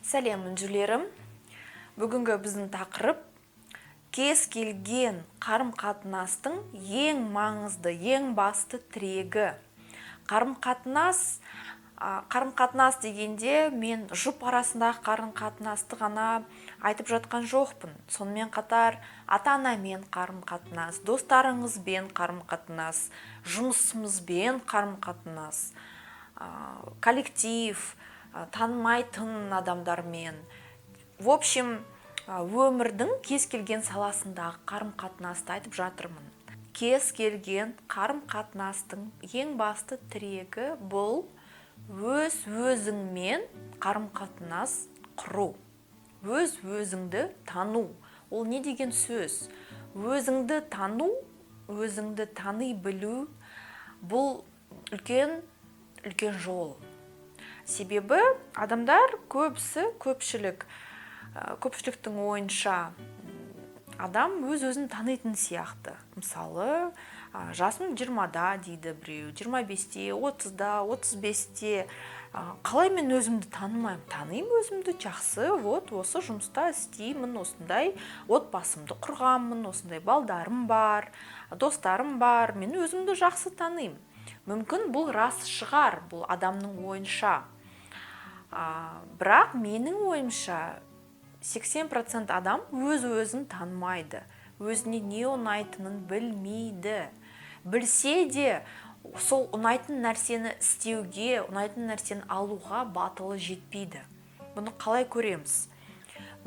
Сәлем, інжулерім! Бүгінгі біздің тақырып: кез келген қарым-қатынастың ең маңызды, ең басты тірегі қарым-қатынас. Қарым-қатынас дегенде мен жұп арасындағы қарым-қатынасты ғана айтып жатқан жоқпын. Сонымен қатар ата-анамен қарым-қатынас, достарыңызбен қарым-қатынас, жұмысымызбен қарым-қатынас, коллектив, танымайтын адамдармен, в общем, өмірдің кез келген саласындағы қарым-қатынасты айтып жатырмын. Кез келген қарым-қатынастың ең басты тірегі — бұл өз өзіңмен қарым-қатынас құру, өз өзіңді тану. Ол не деген сөз? Өзіңді тану, өзіңді тани білу — бұл үлкен, үлкен жол. Себебі адамдар көбісі, көпшілік, көпшіліктің ойынша, адам өз өзін танитын сияқты. Мысалы, жасым 20-да дейді біреу, 25-те, 30-да, 35-те. Қалай мен өзімді танымаймын? Танимын өзімді жақсы. Вот осы жұмыста істеймін, осындай отбасымды құрғанмын, осындай балдарым бар, достарым бар, мен өзімді жақсы танимын. Мүмкін, бұл рас шығар, бұл адамның ойынша. Бірақ менің ойымша, 80% адам өз өзін танымайды, өзіне не ұнайтынын білмейді. Білсе де, сол ұнайтын нәрсені істеуге, ұнайтын нәрсені алуға батылы жетпейді. Бұны қалай көреміз?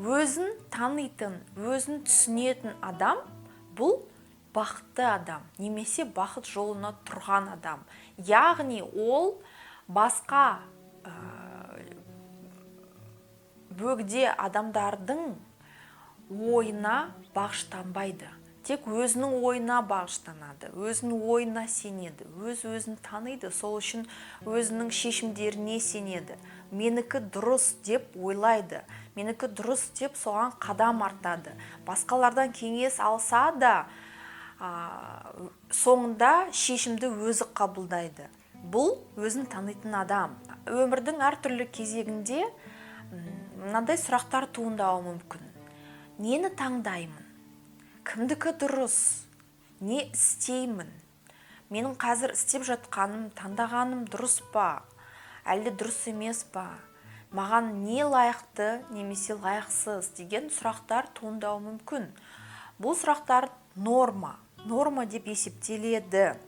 Өзін танитын, өзін түсінетін адам — бұл бақытты адам немесе бақыт жолына тұрған адам. Яғни ол басқа бөгде адамдардың ойына бағыштанбайды, тек өзінің ойына бағыштанады, өзінің ойына сенеді, өз өзін таниды. Сол үшін өзінің шешімдеріне сенеді. Менікі дұрыс деп ойлайды, менікі дұрыс деп соған қадам артады. Басқалардан кеңес алса да, соңында шешімді өзі қабылдайды. Бұл өзін танитын адам. Өмірдің әртүрлі кезегінде мынандай сұрақтар туындауы мүмкін: нені таңдаймын, кімдікі дұрыс, не істеймін, менің қазір істеп жатқаным, таңдағаным дұрыс па, әлде дұрыс емес па, маған не лайықты немесе лайықсыз деген сұрақтар туындауы мүмкін. Бұл сұрақтар норма деп есептеледі.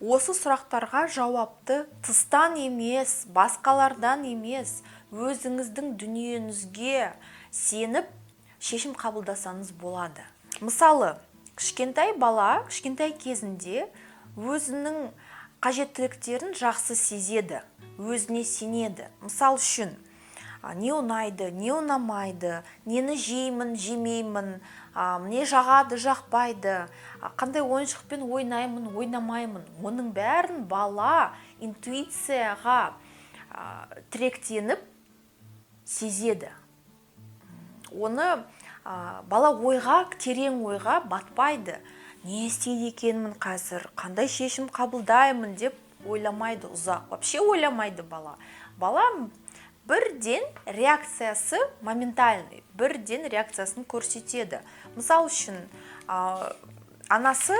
Осы сұрақтарға жауапты тыстан емес, басқалардан емес, өзіңіздің дүниеңізге сеніп шешім қабылдасаңыз болады. Мысалы, кішкентай бала кішкентай кезінде өзінің қажеттіліктерін жақсы сезеді, өзіне сенеді. Мысал үшін, не ұнайды, не ұнамайды, нені жеймін, жемеймін, не жағады, жақпайды, қандай ойыншықпен ойнаймын, ойнамаймын — оның бәрін бала интуицияға тіректеніп сезеді. Оны бала ойға, терең ойға батпайды. Не істейді екенмін қазір, қандай шешім қабылдаймын деп ойламайды ұзақ, вообще ойламайды бала. Бала бірден реакциясы моментальный, бірден реакциясын көрсетеді. Мысал үшін, анасы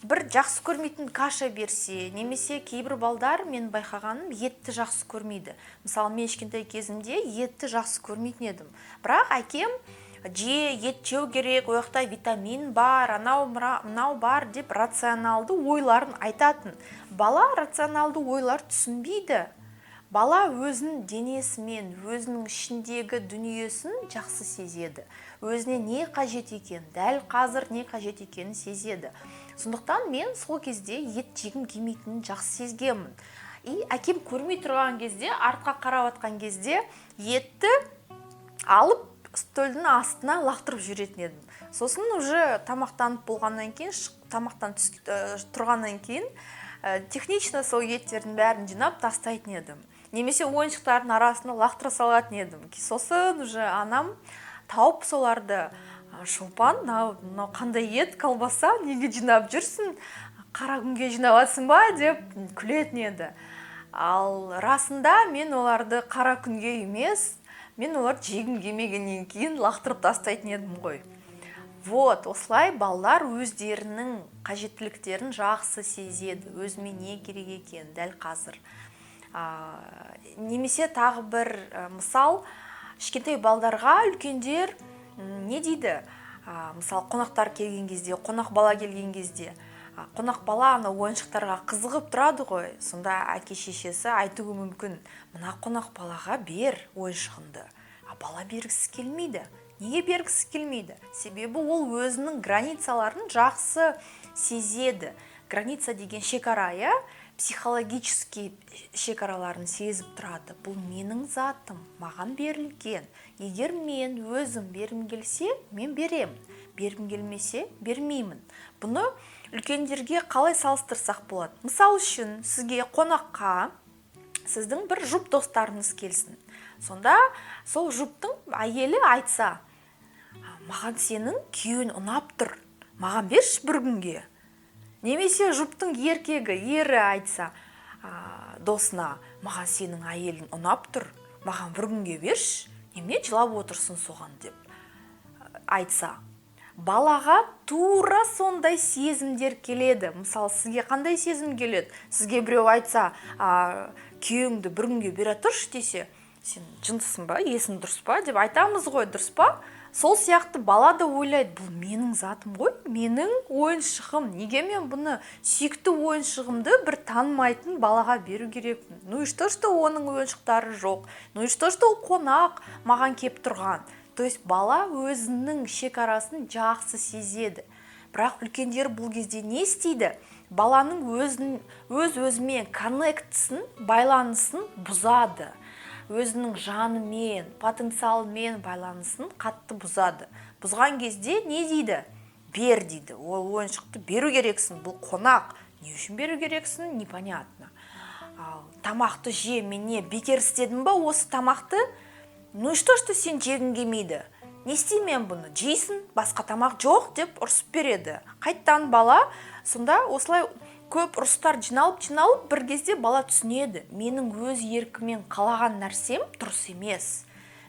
бір жақсы көрмейтін каша берсе немесе кейбір балдар, мен байқағаным, етті жақсы көрмейді. Мысалы, мен кішкентай кезімде етті жақсы көрмейтін едім, бірақ әкем: «Же, ет жеу керек, ол жақта витамин бар, анау мынау бар», — деп рационалды ойларын айтатын. Бала рационалды ойлар түсінбейді. Бала өзінің денесімен, өзінің ішіндегі дүниесін жақсы сезеді, өзіне не қажет екен, дәл қазір не қажет екенін сезеді. Сондықтан мен сол кезде ет жегім келмейтінін жақсы сезгенмін. И әкем көрмей тұрған кезде, артқа қарап жатқан кезде етті алып, үстелдің астына лақтырып жүретін едім. Сосын уже тамақтанып болғаннан кейін, тамақтан тұрғаннан кейін, технично сол еттердің бәрін жинап тастайтын едім немесе ойыншықтардың арасына лақтыра салатын едім. Сосын уже анам тауып соларды: «Шолпан, мынау қандай ет, колбаса, неге жинап жүрсің, қара күнге жинап жатсың ба?» — деп күлетін еді. Ал расында мен оларды қара күнге емес, мен оларды Мен оларды жегім келмегеннен кейін лақтырып тастайтын едім ғой. Вот осылай балалар өздерінің қажеттіліктерін жақсы сезеді, өзіме не керек екен дәл қазір. Немесе тағы бір мысал: кішкентай балдарға үлкендер не дейді? Мысалы, қонақтар келген кезде, қонақ бала келген кезде, қонақ бала ана ойыншықтарға қызығып тұрады ғой. Сонда әке шешесі айтуы мүмкін: «Мына қонақ балаға бер ойыншығыңды». А бала бергісі келмейді. Неге бергісі келмейді? Себебі ол өзінің границаларын жақсы сезеді. Граница деген шекара, иә, психологический шекараларын сезіп тұрады. Бұл менің затым, маған берілген. Егер мен өзім бергім келсе, мен беремін, бергім келмесе, бермеймін. Бұны үлкендерге қалай салыстырсақ болады? Мысал үшін, сізге қонаққа сіздің бір жұп достарыңыз келсін. Сонда сол жұптың әйелі айтса: «Маған сенің күйеуің ұнап тұр, маған берші бір күнге». Немесе жұптың еркегі, ері айтса досына: «Маған сенің әйелің ұнап тұр, маған бір күнге берші, немене жылап отырсың соған?» – деп айтса, балаға тура сондай сезімдер келеді. Мысалы, сізге қандай сезім келеді? Сізге біреу айтса, «Күйеуіңді бір күнге бере тұршы» десе, «Сен жындысың ба, есің дұрыс па?» деп айтамыз ғой, дұрыс па? Сол сияқты бала да ойлайды: бұл менің затым ғой, менің ойыншығым, неге мен бұны, сүйікті ойыншығымды, бір танымайтын балаға беру керекпін? Ну и что, что оның ойыншықтары жоқ? Ну и что, что ол қонақ маған кеп тұрған? То есть бала өзінің шекарасын жақсы сезеді. Бірақ үлкендер бұл кезде не істейді? Баланың өзін өз өзімен коннектісін, байланысын бұзады, өзінің жанымен, потенциалымен байланысын қатты бұзады. Бұзған кезде не дейді? «Бер», – дейді. Ол ойыншықты беру керексің, бұл қонақ. Не үшін беру керексің, непонятно. Ал тамақты же, мен не, бекер істедім ба осы тамақты? Ну и что, что сен жегің келмейді? Не істеймін мен бұны? Жейсің, басқа тамақ жоқ деп ұрсып береді. Қайттан бала сонда осылай көп ұрыстар жиналып, жиналып, бір кезде бала түсінеді: менің өз еркіммен қалаған нәрсем дұрыс емес,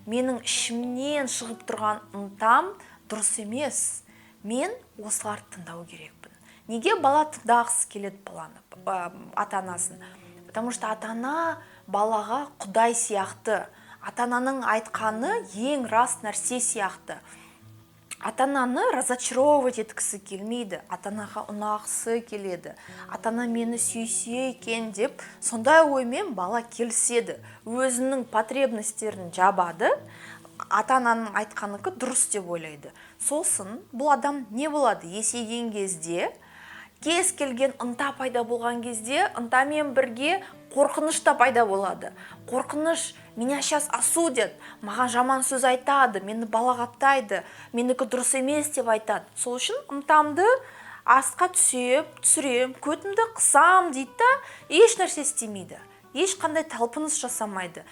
менің ішімнен шығып тұрған ынтам дұрыс емес, мен осыларды тыңдау керекпін. Неге бала тыңдағысы келеді баланы, ата анасын? Потому что ата ана балаға құдай сияқты. Ата ананың айтқаны ең рас нәрсе сияқты. Ата ананы разочаровывать еткісі келмейді, ата анаға ұнағысы келеді. Ата ана мені сүйсе екен деп, сондай оймен бала келіседі, өзінің потребностьтерін жабады, ата ананың айтқаныкі дұрыс деп ойлайды. Сосын бұл адам не болады? Есейген кезде кез келген ынта пайда болған кезде, ынтамен бірге қорқыныш та пайда болады. Қорқыныш: меня сейчас осудят, маған жаман сөз айтады, мені балағаттайды, менікі дұрыс емес деп айтады, сол үшін ынтамды астқа түсеп түсірем, көтімді қысам дейді да, еш нәрсе істемейді, ешқандай талпыныс жасамайды.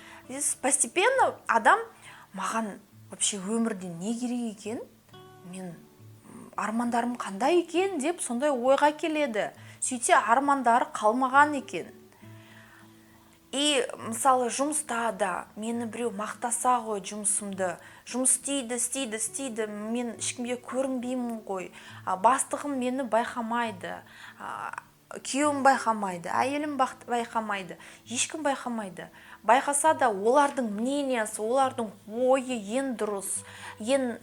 Постепенно адам: маған вообще өмірде не керек екен, мен армандарым қандай екен деп, сондай ойға келеді. Сөйтсе, армандары қалмаған екен. И мысалы, жұмыста да мені біреу мақтаса ғой, жұмысымды, жұмыс істейді, істейді, істейді, мен ешкімге көрінбеймін ғой, бастығым мені байқамайды, күйеуім байқамайды, әйелім байқамайды, ешкім байқамайды. Байқаса да, олардың мнениясы, олардың ойы ең дұрыс, ең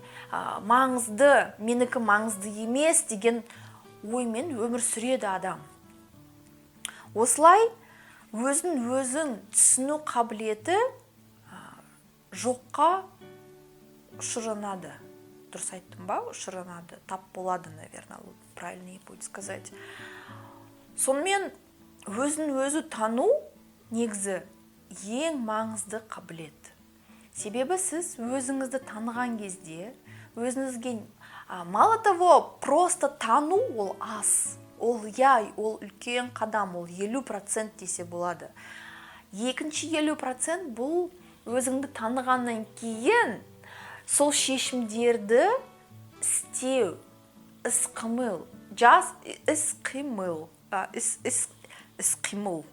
маңызды, менікі маңызды емес деген оймен өмір сүреді адам. Осылай өзін өзін түсіну қабілеті жоққа ұшыранады. Дұрыс айттым ба? Ұшыранады, тап болады, наверное, правильнее будет сказать. Сонымен, өзін өзі тану негізі ең маңызды қабілет. Себебі сіз өзіңізді таныған кезде өзіңізге мало того, просто тану ол аз, ол, иә, ол үлкен қадам, ол 50% десе болады. Екінші 50% – бұл өзіңді танығаннан кейін сол шешімдерді істеу, іс қимыл, жас іс қимыл, іс қимыл,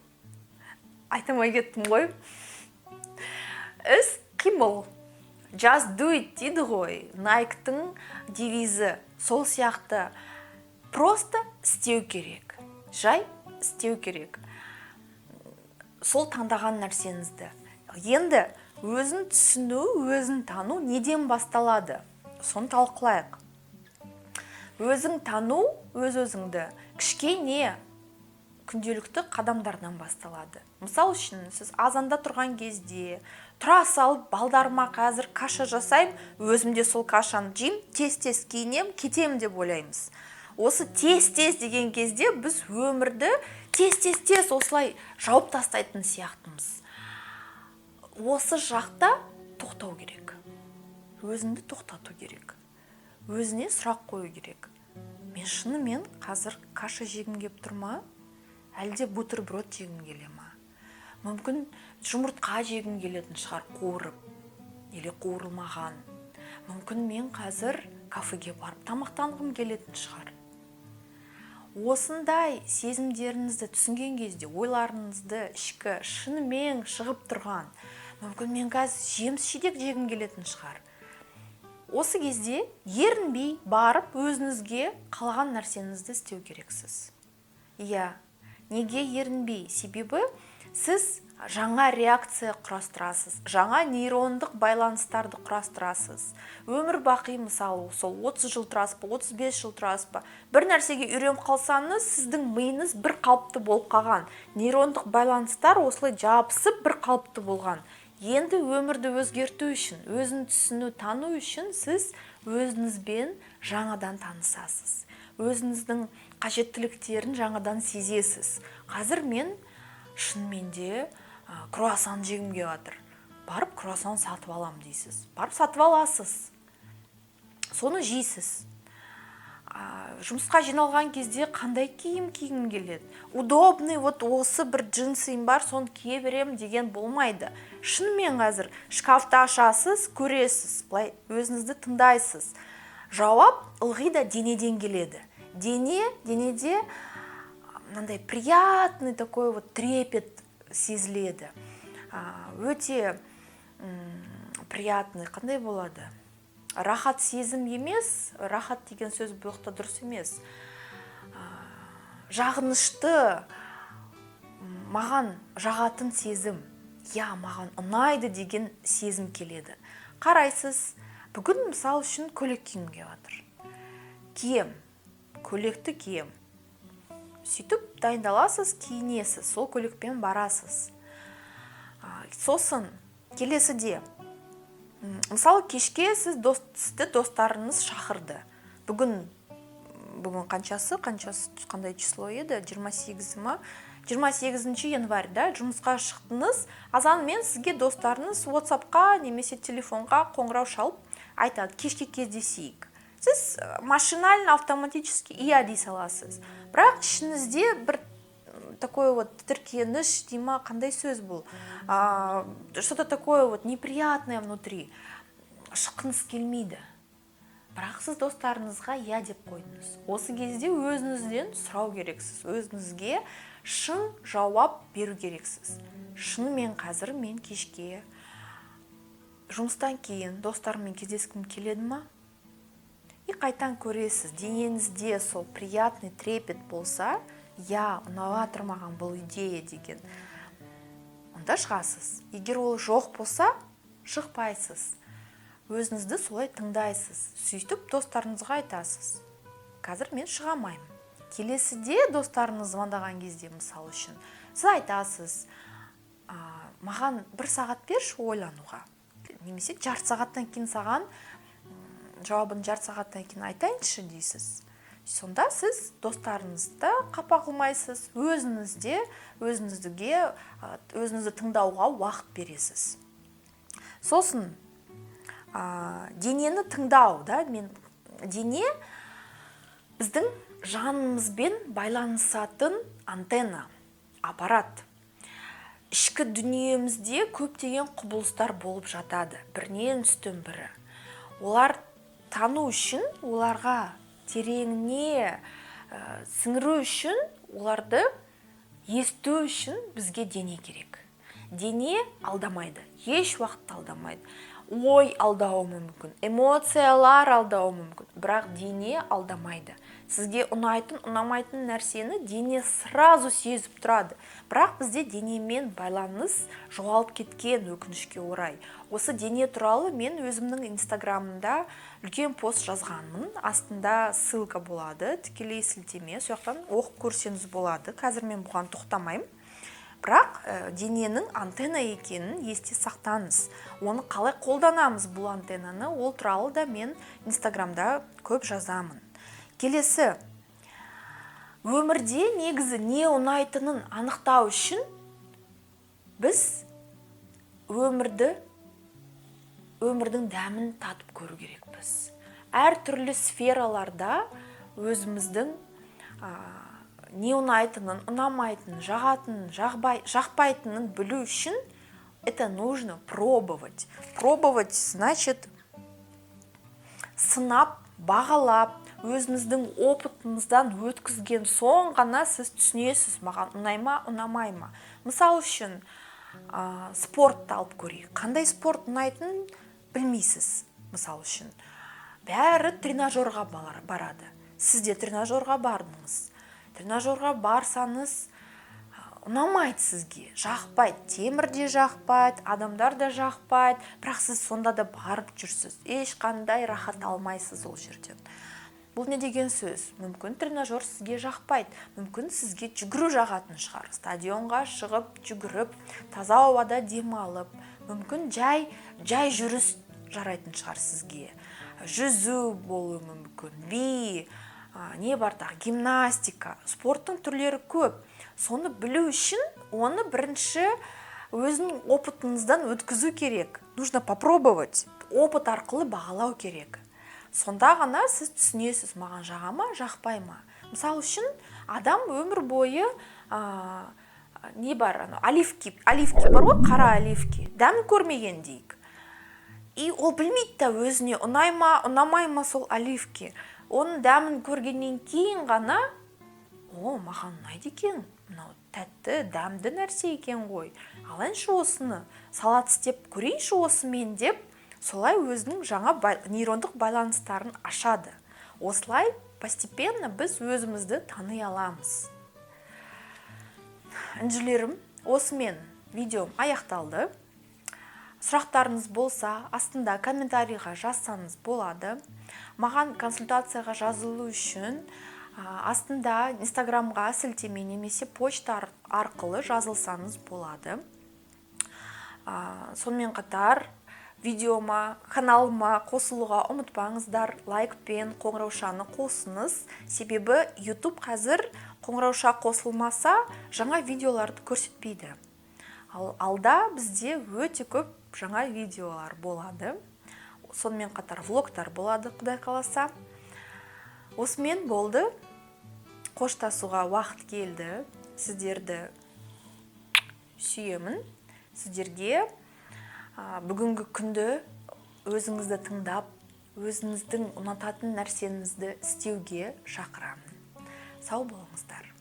айта алмай кеттім ғой, іс қимыл. Just do it дейді ғой, Найктың девизі. Сол сияқты просто істеу керек, жай істеу керек сол таңдаған нәрсеңізді. Енді өзін түсіну, өзін тану неден басталады, соны талқылайық. Өзің тану, өз өзіңді кішкене күнделікті қадамдардан басталады. Мысал үшін, сіз азанда тұрған кезде тұра салып, балдарыма қазір каша жасаймын, өзім де сол кашаны жеймін, тез тез киінемін, кетемін деп ойлаймыз. Осы тез тез деген кезде біз өмірді тез, тез, тез осылай жауып тастайтын сияқтымыз. Осы жақта тоқтау керек, өзіңді тоқтату керек, өзіне сұрақ қою керек: мен шынымен қазір каша жегім келіп тұр ма, әлде бутерброд жегім келе ма? Мүмкін, жұмыртқа жегім келетін шығар, қуырып или қуырылмаған. Мүмкін, мен қазір кафеге барып тамақтанғым келетін шығар. Осындай сезімдеріңізді түсінген кезде, ойларыңызды, ішкі шынымен шығып тұрған, мүмкін, мен қазір жеміс жидек жегім келетін шығар. Осы кезде ерінбей барып, өзіңізге қалаған нәрсеңізді істеу керексіз. Иә, неге ерінбей? Себебі сіз жаңа реакция құрастырасыз, жаңа нейрондық байланыстарды құрастырасыз. Өмір бақи, мысалы, сол 30 жыл тұрасыз ба, 35 жыл тұрасыз ба, бір нәрсеге үйреніп қалсаңыз, сіздің миыңыз бір қалыпты болып қалған, нейрондық байланыстар осылай жабысып, бір қалыпты болған. Енді өмірді өзгерту үшін, өзін түсіну, тану үшін сіз өзіңізбен жаңадан танысасыз, өзіңіздің қажеттіліктерін жаңадан сезесіз. Қазір мен шынымен де круассан жегім келіп жатыр, барып круассан сатып алам дейсіз. Барып сатып аласыз, соны жейсіз. Жұмысқа жиналған кезде қандай киім кигім келеді? Удобный, вот осы бір джинсым бар, соны кие беремін деген болмайды. Шынымен қазір шкафты ашасыз, көресіз, былай өзіңізді тыңдайсыз. Жауап ылғи да денеден келеді. Денеде мынандай приятный такой вот трепет сезіледі, өте приятный, қандай болады, рахат сезім емес, рахат деген сөз бұл жақта дұрыс емес, жағынышты, маған жағатын сезім, иә, маған ұнайды деген сезім келеді. Қарайсыз, бүгін, мысал үшін, көйлек кигім келіп жатыр, кием, көйлекті кием. Сөйтіп дайындаласыз, киінесіз, сол көйлекпен барасыз. Сосын келесіде, мысалы, кешке сізді достарыңыз шақырды. Бүгін қаншасы, қандай число еді, 28 ма? 28 январь да. Жұмысқа шықтыңыз азанмен, сізге достарыңыз WhatsAppқа немесе телефонға қоңырау шалып айтады: «Кешке кездесейік». Сіз машинально, автоматически иә дей саласыз, бірақ ішіңізде бір такой вот тітіркеніш дей ма, қандай сөз бұл, что-то такое вот неприятное внутри, шыққыңыз келмейді. Бірақ сіз достарыңызға иә деп қойдыңыз. Осы кезде өзіңізден сұрау керексіз, өзіңізге шын жауап беру керексіз: шынымен қазір мен кешке жұмыстан кейін достарыммен кездескім келеді ма? И қайтан көресіз, денеңізде сол приятный трепет болса, иә, ұнап жатыр маған бұл идея деген, онда шығасыз. Егер ол жоқ болса, шықпайсыз. Өзіңізді солай тыңдайсыз. Сөйтіп достарыңызға айтасыз: «Қазір мен шыға алмаймын». Келесіде достарыңыз звондаған кезде, мысалы үшін, сіз айтасыз: «Маған бір сағат берші ойлануға» немесе «жарты сағаттан кейін саған жауабын, жарты сағаттан кейін айтайыншы» дейсіз. Сонда сіз достарыңызды қапа қылмайсыз, өзіңізде өзіңізді тыңдауға уақыт бересіз. Сосын денені тыңдау да. Мен дене біздің жанымызбен байланысатын антенна, аппарат. Ішкі дүниемізде көптеген құбылыстар болып жатады бірінен үстін бірі. Олар тану үшін, оларға тереңіне сіңіру үшін, оларды есту үшін бізге дене керек. Дене алдамайды, еш уақытта алдамайды. Ой алдауы мүмкін, эмоциялар алдауы мүмкін, бірақ дене алдамайды. Сізге ұнайтын, ұнамайтын нәрсені дене сразу сезіп тұрады. Бірақ бізде денемен байланыс жоғалып кеткен, өкінішке орай. Осы дене туралы мен өзімнің Инстаграмымда үлкен пост жазғанмын, астында ссылка болады, тікелей сілтеме, сол жақтан оқып көрсеңіз болады. Қазір мен бұған тоқтамаймын. Бірақ дененің антенна екенін есте сақтаңыз. Оны қалай қолданамыз, бұл антеннаны, ол туралы да мен Инстаграмда көп жазамын. Келесі, өмірде негізі не ұнайтынын анықтау үшін біз өмірдің дәмін татып көру керекпіз. Әртүрлі сфераларда өзіміздің не ұнайтынын, ұнамайтынын, жағатынын, жақпайтынын білу үшін это нужно пробовать. Пробовать значит сынап, бағалап, өзіңіздің опытыңыздан өткізген соң ғана сіз түсінесіз, маған ұнай ма, ұнамай ма. Мысал үшін, спортты алып көрейік. Қандай спорт ұнайтынын білмейсіз. Мысал үшін, бәрі тренажерға барады, сіз де тренажерға бардыңыз. Тренажерға барсаңыз, ұнамайды сізге, жақпайды, темір де жақпайды, адамдар да жақпайды, бірақ сіз сонда да барып жүрсіз, ешқандай рахат алмайсыз ол жерден. Бұл не деген сөз? Мүмкін, тренажер сізге жақпайды, мүмкін, сізге жүгіру жағатын шығар, стадионға шығып, жүгіріп, таза ауада демалып, мүмкін, жай жай жүріс жарайтын шығар сізге, жүзу болуы мүмкін, би, не бар тағы, гимнастика. Спорттың түрлері көп. Соны білу үшін оны бірінші өзінің опытыңыздан өткізу керек. Нужно попробовать, опыт арқылы бағалау керек. Сонда ғана сіз түсінесіз, маған жаға ма, жақпай ма. Мысалы үшін, адам өмір бойы не бар, анау оливки бар ғой, қара оливки дәмін көрмеген дейік. И ол білмейді да, өзіне ұнай ма, ұнамай ма сол оливки. Оның дәмін көргеннен кейін ғана: «О, маған ұнайды екен, мынау тәтті, дәмді нәрсе екен ғой, алайыншы осыны, салат істеп көрейінші осымен», – деп, солай өзінің жаңа нейрондық байланыстарын ашады. Осылай постепенно біз өзімізді тани аламыз. Інжілерім, осымен видеом аяқталды. Сұрақтарыңыз болса, астында комментарийға жазсаңыз болады. Маған консультацияға жазылу үшін астында Инстаграмға сілтеме немесе почта арқылы жазылсаңыз болады. Сонымен қатар видеома, каналыма қосылуға ұмытпаңыздар, лайк пен қоңыраушаны қосыңыз, себебі YouTube қазір қоңырауша қосылмаса, жаңа видеоларды көрсетпейді. Ал алда бізде өте көп жаңа видеолар болады, сонымен қатар влогтар болады, құдай қаласа. Осымен болды, қоштасуға уақыт келді. Сіздерді сүйемін. Сіздерге бүгінгі күнді өзіңізді тыңдап, өзіңіздің ұнататын нәрсеңізді істеуге шақырамын. Сау болыңыздар.